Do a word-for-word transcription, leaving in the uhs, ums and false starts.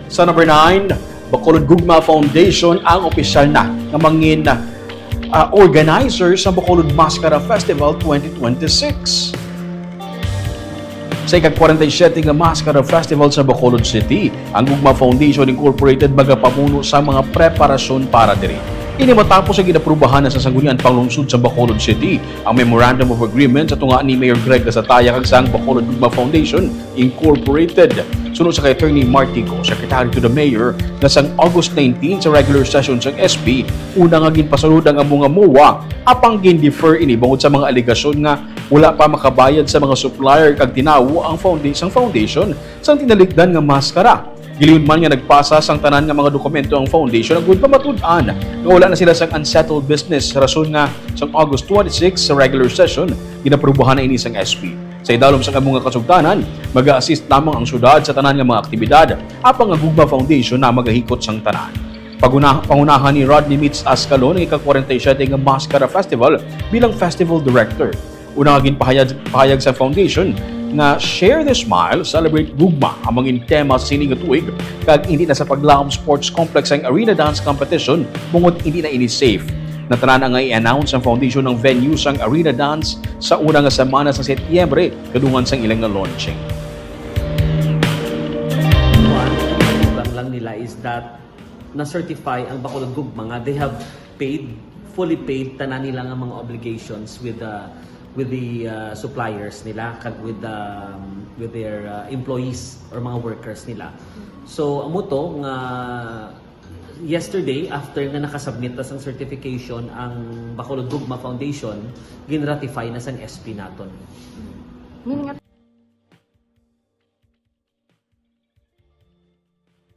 Sa number nine, Bacolod Gugma Foundation ang opisyal na nga mangin ah, organizer sa Bacolod Mascara Festival twenty twenty-six. Sa ika-forty-seven nga Mascara Festival sa Bacolod City, ang Gugma Foundation Incorporated magapamuno sa mga preparasyon para diri. Ini matapos ang ginaprubahan na sa Sangguniang Panglungsod sa Bacolod City ang Memorandum of Agreement sa tunga ni Mayor Greg Gasataya kag sang Bacolod Gugma Foundation Incorporated. Suno sa kay Attorney Marty Go, Secretary to the Mayor, nga sang August nineteen sa regular session sang S P, una nga ginpasulod ang amo nga MOA, apang gin-defer ini bangod sa mga alegasyon nga wala pa makabayad sa mga supplier kag tinawo ang founda-, sang foundation sang tinalikdan nga maskara. Gilingon man nga nagpasa sang tanan nga mga dokumento ang foundation agud pamatud-an nga wala na sila sang unsettled business, rason nga sang August twenty-six sa regular session, ginaprubahan na ini sang S P. Sa idalom sang amo nga kasugtanan, mag-assist lamang ang syudad sa tanan nga mga aktibidad, apang ang Gugma Foundation na magahikot sang tanan. Paguna-, pangunahan ni Rodney Mitz Ascalon ang ika-forty-seven nga Mascara Festival bilang Festival Director. Una nga ginpahayag pahayag sa foundation nga Share the Smile, Celebrate Gugma ang mangin tema sa sini nga tuig, kag hindi na sa Paglaom Sports Complex ang arena dance competition bangod hindi na ini safe. Natanan nga i-announce ang foundation ng venue sang arena dance sa una nga semana sa Setyembre, kadungan sang ila nga launching. Kuan, ang kulang lang nila is that na-certify ang Bacolod Gugma nga they have paid, fully paid tanan nila nga mga obligations with the with the uh, suppliers nila kag with the um, with their uh, employees or mga workers nila. So amo to nga yesterday, after nga nakasubmit na sang certification ang Bacolod Gugma Foundation, ginratify na sang S P naton. Meaning